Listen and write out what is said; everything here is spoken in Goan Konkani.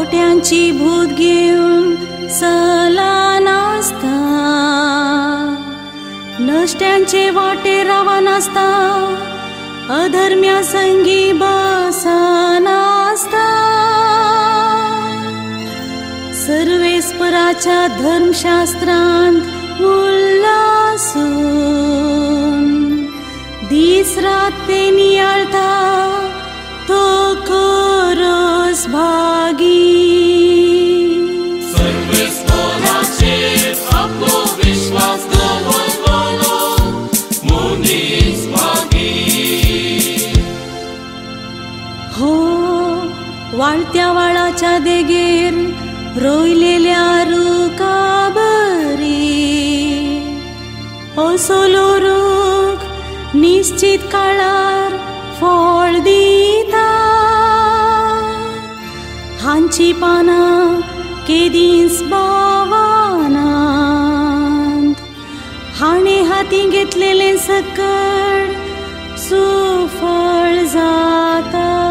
खोट्यांची भूत घेवन सला नासता, नश्ट्यांचे वाटे रावा नासता, अधर्म्या संगी बसा नासता। सर्वेस्पराच्या धर्मशास्त्रांत उल्लासून दीस रात ते नियाळता, तो खरोच भागी। सर्वेस्पराचेर आपलो विश्वास दवरलो मनीस भागी। हो वाळत्या वाळाच्या देगेर रोयलेल्या रुखाबरी असलो रूख निश्चित काळार फळ दिता। हांची पानां केदींच बावानात, हाणें हातीं घेतलेलें सकळ सुफळ जाता।